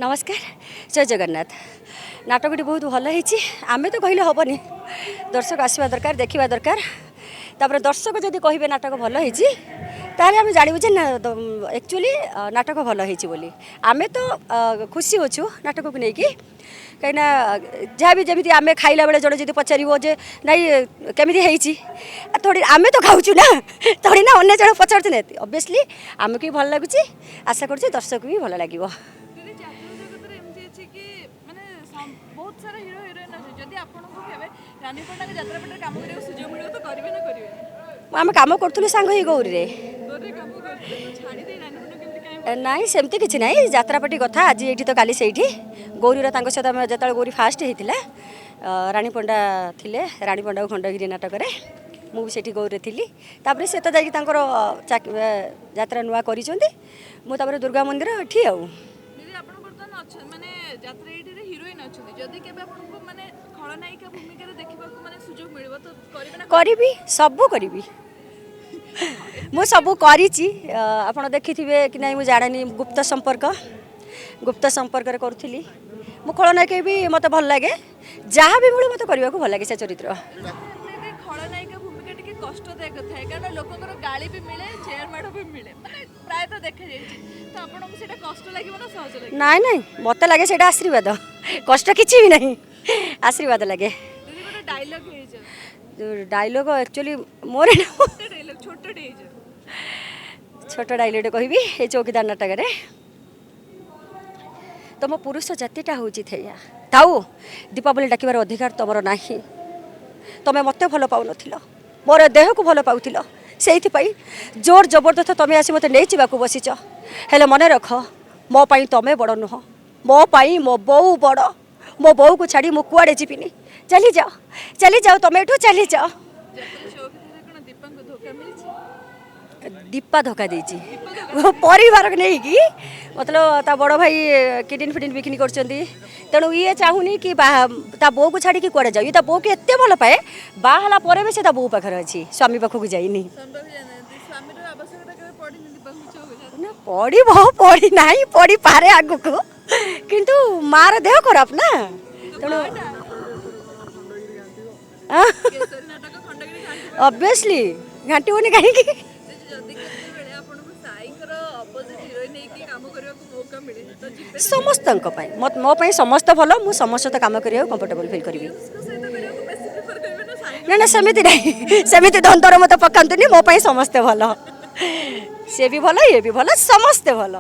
ନମସ୍କାର, ଜୟ ଜଗନ୍ନାଥ। ନାଟକଟି ବହୁତ ଭଲ ହେଇଛି। ଆମେ ତ କହିଲେ ହେବନି, ଦର୍ଶକ ଆସିବା ଦରକାର, ଦେଖିବା ଦରକାର। ତାପରେ ଦର୍ଶକ ଯଦି କହିବେ ନାଟକ ଭଲ ହେଇଛି, ତାହେଲେ ଆମେ ଜାଣିବୁ ଯେ ନା, ଆକ୍ଚୁଆଲି ନାଟକ ଭଲ ହେଇଛି ବୋଲି। ଆମେ ତ ଖୁସି ଅଛୁ ନାଟକକୁ ନେଇକି, କାହିଁକିନା ଯାହା ବି ଯେମିତି ଆମେ ଖାଇଲା ବେଳେ ଜଣେ ଯଦି ପଚାରିବ ଯେ ନାଇଁ, କେମିତି ହେଇଛି, ଥୋଡ଼ି ଆମେ ତ ଖାଉଛୁ ନା, ଥୋଡ଼ି ନା ଅନ୍ୟ ଜଣେ ପଚାରୁଛନ୍ତି। ଅବଭିୟସଲି ଆମକୁ ବି ଭଲ ଲାଗୁଛି, ଆଶା କରୁଛି ଦର୍ଶକକୁ ବି ଭଲ ଲାଗିବ। ଦିଦି, ଯାତ୍ରା ଜଗତରେ ଏମିତି ଅଛି କି ମାନେ ବହୁତ ସାରା ହିରୋ ହିରୋଇନ୍ ଅଛି। ଯଦି ଆପଣଙ୍କୁ କେବେ ରାନୀ ପଣ୍ଡାଙ୍କ ଯାତ୍ରା ପାଟିରେ କାମ କରିବାକୁ ସୁଯୋଗ ମିଳିବ ତ କରିବେ ନା କରିବେନି? ଆମେ କାମ କରୁଥିଲୁ ସାଙ୍ଗ ହେଇ ଗୌରୀରେ। ଗୌରୀରେ କାମ କରୁଥିଲେ ତ ଛାଡ଼ି ଦେଇ ରାନୀ ପଣ୍ଡା କେମିତି, କାହିଁ? ନାଇଁ, ସେମିତି କିଛି ନାହିଁ। ଯାତ୍ରାପାଟି କଥା ଆଜି ଏଇଠି ତ କାଲି ସେଇଠି। ଗୌରୀର ତାଙ୍କ ସହିତ ଆମେ ଯେତେବେଳେ ଗୌରୀ ଫାଷ୍ଟ ହେଇଥିଲା, ରାଣୀ ପଣ୍ଡା ଥିଲେ ରାଣୀ ପଣ୍ଡାକୁ ଖଣ୍ଡଗିରି ନାଟକରେ, ମୁଁ ବି ସେଠି ଗୌରୀରେ ଥିଲି। ତାପରେ ସେ ତ ଯାଇକି ତାଙ୍କର ଯାତ୍ରା ନୂଆ କରିଛନ୍ତି, ମୁଁ ତାପରେ ଦୁର୍ଗା ମନ୍ଦିର ଏଠି ଆଉ। ଦିଦି, ଆପଣ ବର୍ତ୍ତମାନ ଅଛନ୍ତି ମାନେ ଯାତ୍ରା ଏଇଠିରେ ହିରୋଇନ୍ ଅଛନ୍ତି। ଯଦି କେବେ ଆପଣଙ୍କୁ ମାନେ ଖଳନାୟିକା ଭୂମିକାରେ ଦେଖିବାକୁ ମାନେ ସୁଯୋଗ ମିଳିବ ତ କରିବେ ନା? କରିବି, ସବୁ କରିବି। ମୁଁ ସବୁ କରିଛି। ଆପଣ ଦେଖିଥିବେ କି ନାହିଁ ମୁଁ ଜାଣେନି, ଗୁପ୍ତ ସମ୍ପର୍କ, ଗୁପ୍ତ ସମ୍ପର୍କରେ କରୁଥିଲି ମୁଁ ଖଳନାୟିକା ବି। ମୋତେ ଭଲ ଲାଗେ, ଯାହା ବି ମିଳୁ ମୋତେ କରିବାକୁ ଭଲ ଲାଗେ ସେ ଚରିତ୍ର। ଦିଦି, ଖଳନାୟିକା ଭୂମିକା ଟିକେ କଷ୍ଟଦାୟକ ଥାଏ, କାରଣ ଲୋକଙ୍କର ଗାଳି ବି ମିଳେ, ଚେୟାର ମାଡ଼ ବି ମିଳେ, ମାନେ ପ୍ରାୟତଃ ଦେଖାଯାଇଛି। ତ ଆପଣଙ୍କୁ ସେଇଟା କଷ୍ଟ ଲାଗିବ ନା ସହଜ ଲାଗିବ? ନାଇଁ ନାଇଁ, ମୋତେ ଲାଗେ ସେଇଟା ଆଶୀର୍ବାଦ। କଷ୍ଟ କିଛି ବି ନାହିଁ, ଆଶୀର୍ବାଦ ଲାଗେ। ଦିଦି, ଗୋଟେ ଡାଇଲଗ ହେଇଯାଉ। ଡାଇଲଗ ଆକ୍ଚୁଆଲି ମୋର ଗୋଟେ ଡାଇଲଗ ଛୋଟଟେ ହେଇଯାଉ। ଛୋଟ ଡାଇଲଗଟେ କହିବି ଏଇ ଚୌକିଦାର ନାଟକରେ। ତମ ପୁରୁଷ ଜାତିଟା ହେଉଛି ଥେଇଆ ଥାଉ, ଦୀପାବଳି ଡାକିବାର ଅଧିକାର ତମର ନାହିଁ। ତମେ ମୋତେ ଭଲ ପାଉନଥିଲ, ମୋର ଦେହକୁ ଭଲ ପାଉଥିଲ। ସେଇଥିପାଇଁ ଜୋର ଜବରଦସ୍ତ ତମେ ଆସି ମୋତେ ନେଇଯିବାକୁ ବସିଛ। ହେଲେ ମନେ ରଖ, ମୋ ପାଇଁ ତମେ ବଡ଼ ନୁହଁ, ମୋ ପାଇଁ ମୋ ବୋଉ ବଡ଼। ମୋ ବୋଉକୁ ଛାଡ଼ି ମୁଁ କୁଆଡ଼େ ଯିବିନି। ଚାଲିଯାଅ, ଚାଲିଯାଅ, ତମେ ଏଠୁ ଚାଲିଯାଅ। ଯାତ୍ରା ଚୌକିଦାରରେ କ'ଣ ଦୀପାଙ୍କୁ ଧୋକା ମିଳିଛି? ଦୀପା ଧୋକା ଦେଇଛି ପରିବାରକୁ ନେଇକି। ମତଲବ ତା ବଡ଼ ଭାଇ କିଡନୀ ଫିଡିନି ବିକ୍ରି କରୁଛନ୍ତି, ତେଣୁ ଇଏ ଚାହୁଁନି କି ବାହା ତା ବୋଉକୁ ଛାଡ଼ିକି କୁଆଡ଼େ ଯାଉ। ଇଏ ତା ବୋଉକୁ ଏତେ ଭଲ ପାଏ, ବାହା ହେଲା ପରେ ବି ସେ ତା ବୋଉ ପାଖରେ ଅଛି, ସ୍ୱାମୀ ପାଖକୁ ଯାଇନି। ସ୍ୱାମୀ ପାଖକୁ ଯାଇନାହାନ୍ତି। ସ୍ୱାମୀର ଆବଶ୍ୟକତା କେବେ ପଡ଼ିନି ଦୀପାଙ୍କୁ ଚୌକିଦାର? ନା, ପଡ଼ିବ, ପଡ଼ିନାହିଁ, ପଡ଼ିପାରେ ଆଗକୁ। କିନ୍ତୁ ମାର ଦେହ ଖରାପ ନା, ତେଣୁ କେଶରୀ ନାଟକ ଖଣ୍ଡଗିରି ଘାଣ୍ଟି। ଅବଭିୟସଲି ଘାଣ୍ଟିବନି କାହିଁକି? ଯଦି କେତେବେଳେ ଆପଣଙ୍କୁ ସାଇଙ୍କର ଅପୋଜିଟ୍ ହିରୋଇନ୍ ହେଇକି କାମ କରିବାକୁ ମୌକା ମିଳେ ତ ଯିବେ? ସମସ୍ତଙ୍କ ପାଇଁ, ମୋ ପାଇଁ ସମସ୍ତେ ଭଲ। ମୁଁ ସମସ୍ତ ସହିତ କାମ କରିବାକୁ କମ୍ଫର୍ଟେବଲ୍ ଫିଲ୍ କରିବି। ପିୟୁଷଙ୍କ ସହିତ କରିବାକୁ ବେଶୀ ପ୍ରିଫର କରିବେ ନା ସାଇ? ନା ନା, ସେମିତି ନାହିଁ। ସେମିତି ଦ୍ୱନ୍ଦ୍ୱରେ ମୋତେ ପକାନ୍ତୁନି। ମୋ ପାଇଁ ସମସ୍ତେ ଭଲ। ସେ ବି ଭଲ, ଇଏ ବି ଭଲ, ସମସ୍ତେ ଭଲ।